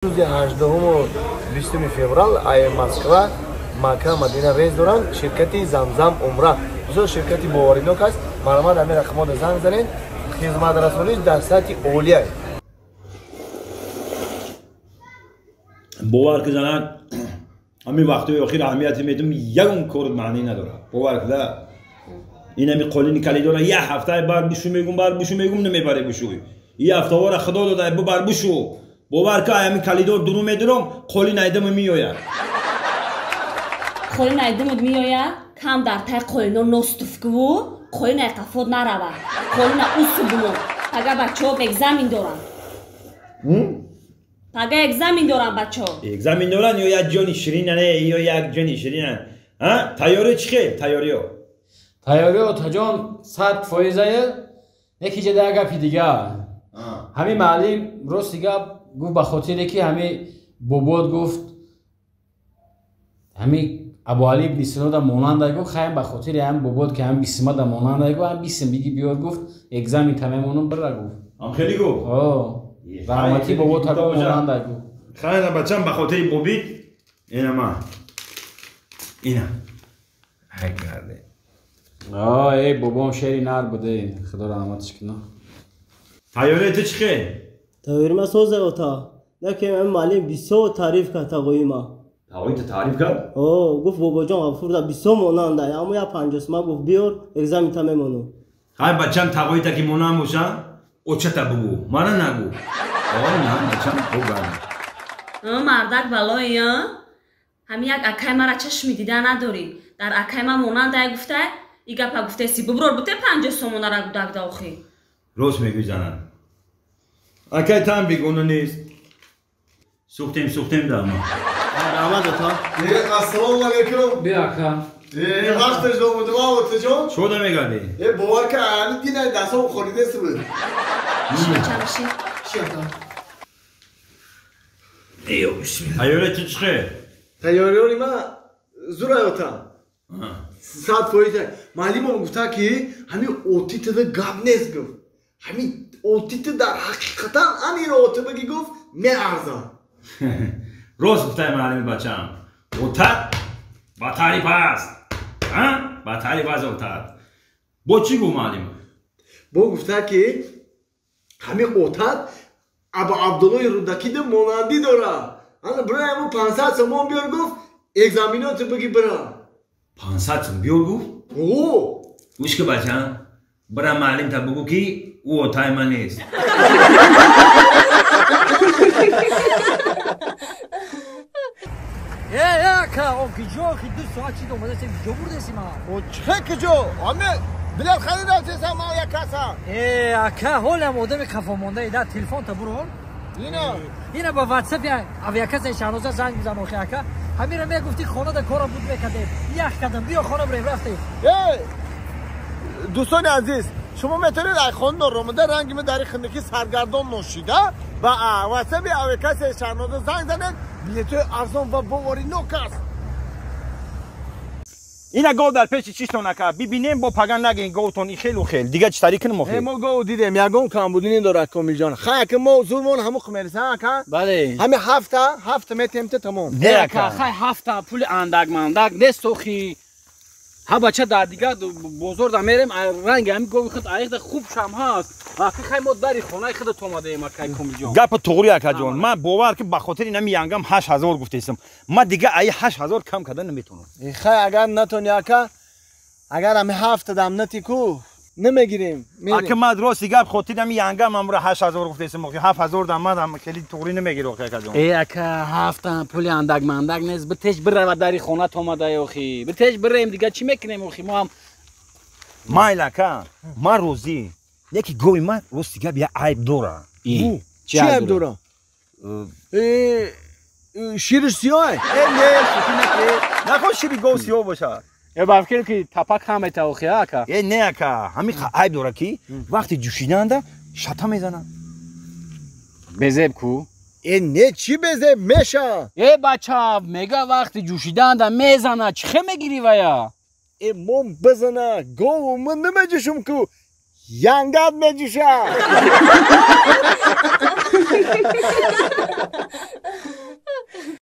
Рӯзи 18-у 20 феврал ай Москва, Макка, Мадина рейс доранд. Ширкати Замзам Умра бисёр ширкати боваринок аст. Марҳамат, ҳамин рақамҳода занг занед. Хизматрасониш дар сатҳи олия. Бовар ки, занак, ҳамин вақтҳои охир аҳамияте медум, ягон кор маънӣ надорад. Бовар куда, ин ҳами қолини калидора як ҳафтаи бар бишу мегум, бар бишу мегум, намебаре бишӯй. И ҳафтаҳоро худо дода, бубар бишу. Бовар ка, ҳамин калидор дуру медурам, қолин айдама меояд. Қолин айдамуд меояд? Кам дар тай қолино ностуфкуву қолин ай қафот нарава. Қолина усу бумон. Пага бачаҳо экзамен доранд. Пага экзамен доранд бачаҳо. Экзамен доранд ё як ҷони ширина, не, ё як ҷони ширина. Тайёриё чӣ хел, тайёриё? Тайёриё, отаҷон, 100 фоизае. Яки ҷада як гапи дигар. Ҳамин маълим рости гап гуфт, ба хотире ки ҳами бобод гуфт, ҳами Абуали ибни Синода монанда гуфт. Хайм, ба хотири ҳами бобод ки ҳами бисмада монанда гуфт, ҳам бисм биги биёр гуфт, экзамен та мемонам, бира гуфт. Ам хеле гуфт? Раҳмати бобод та монанда гуфт. Хайна, бачам, ба хотири бобит ина ма ина ҳай карде. Э, бобом шери нар буде, худо раҳматиш куна. Тайёрии ту чӣ хел? Тайёри ма соза, ота. Лекин ҳамин муаллим бисёр таъриф кард тағои ма. Тағои ту таъриф кард? О, гуфт, бобоҷон Ғафурда бисёр монанда, аммо як 50 сума гуфт, биёр, экзамента мемонам. Ҳай, бачам, тағоита ки монанд боша, очата бугӯ, мана нагӯ. О, на, бачам, хуб. Мардак балои, ҳамин як акай мара чашми дида надорӣ. Дар акай ма монандай гуфта, и гапа гуфтеси, буброр, буте 50 сомонара гудакда охи. Рост мегӯй, занам, акай там бегона нест. Сӯхтем, сӯхтем дама. Раҳмат, ота. Ассалому алайкум. Биё, ака. Вақташ омудума, отаҷон. Чо намегардӣ? Э, бовар ка, ҳамин дина дастом холидест буд. Чамши. Чи, ата? Эё, бисмилла. Тайёри ту чӣ хел? Тайёриёри ма зурай, ота, 100%. Маълимом гуфта, ки ҳамин отитада гап нест, гуфт. Ҳамин отита дар ҳақиқатан аниро ота баги, гуфт, меарзад. Рост гуфтаи маълими, бачам. Отат ба таъриф аст, ба таъриф аст отат. Бо чӣ гуфт маълим? Бо гуфта, ки ҳамин отат Абу Абдуллои Рудакида монандӣ дорад. Ана бира, ҳамун 500 сомон биёр, гуфт, экзаменото биги, бира. 500 сом биёр гуфт? О. Гӯш ки, бачам, бира, маълимта бугӯ, ки ӯ отаи ман нест. Э, ака, о киҷо? Ки 2 соат чиз омадасем, киҷо бурдеси ман? О, чӣ киҷо? Аме билет харидасесам, ман як касам. Э, ака, ҳолам одами қафомонда да телефонта бурор. Ина. Ина ба ватсапи авиакассаи Шаҳноза занг бизан. Охи, ака, ҳамира мегуфти, хонада кора буд мекардем, ях кардам. Биё, хона бирем, рафтем. Э, дӯстони азиз, шумо метавонед ай хона норомада, ранги ма дари хиндикӣ саргардон ношида, ба ватсапи авиакассаи Шаҳноза занг занед. Билетҳои арзон ва боваринок аст. Ина гов дар пеши чиштон, ака, бибинем, бо паган нагин, говтон и хелу хел дига чӣ тари кунем охи? Мо гов дидем, ягон камбудӣ надорад, Комилҷон. Хай, ака, мо зурмон ҳаму мереса, ака. Бале. Ҳами ҳафта метем, та тамом. Не, ака. Хай, ҳафта пули андак мандак нест охи. Ҳа, бача, дар дигар бозор да мерем, ранги ҳами гови худ аиқда хуб шам ҳаст. Ака, хай, мо дари хонаи худат омадаем, акай Комилҷон. Гапа туғри, акаҷон. Ман бовар ки, ба хотири нами янгам 8000 гуфтесам. Ман дига аи 8000 кам карда наметавонам. Хай, агар натони, ака, агар ҳами ҳафта дам нати ку, намегирем. Ака, ман рости гап, хотири ҳами янгам амра 8000 гуфтесам. Охи, 7000 дам ман хеле туғри намегири, охи, акаҷон. Э, ака, ҳафта пули андак мандак нест. Битеш бирава, дари хонат омадай охи. Битеш бирем, дига чӣ мекунем охи, мо ҳам. Майли, ака, ман розӣ. Яки гови ман, рости гап, як айб дора. Чӣ айб дора? Шириш сиёҳ? Э, не, шӯхӣ наке, нахоҳ шири гов сиёҳ бошад. Э, ба фикр ки тапак ҳам мета охи, ака. Э, не, ака, ҳамин айб дора, ки вақти ҷӯшиданда шата мезанад. Безеб ку. Э, не, чӣ безеб меша? Э, бача, мега, вақти ҷӯшиданда мезана, чӣ хе мегирӣ вая? Э, мом бизана, гову ман намеҷӯшум ку, янгат меҷӯша.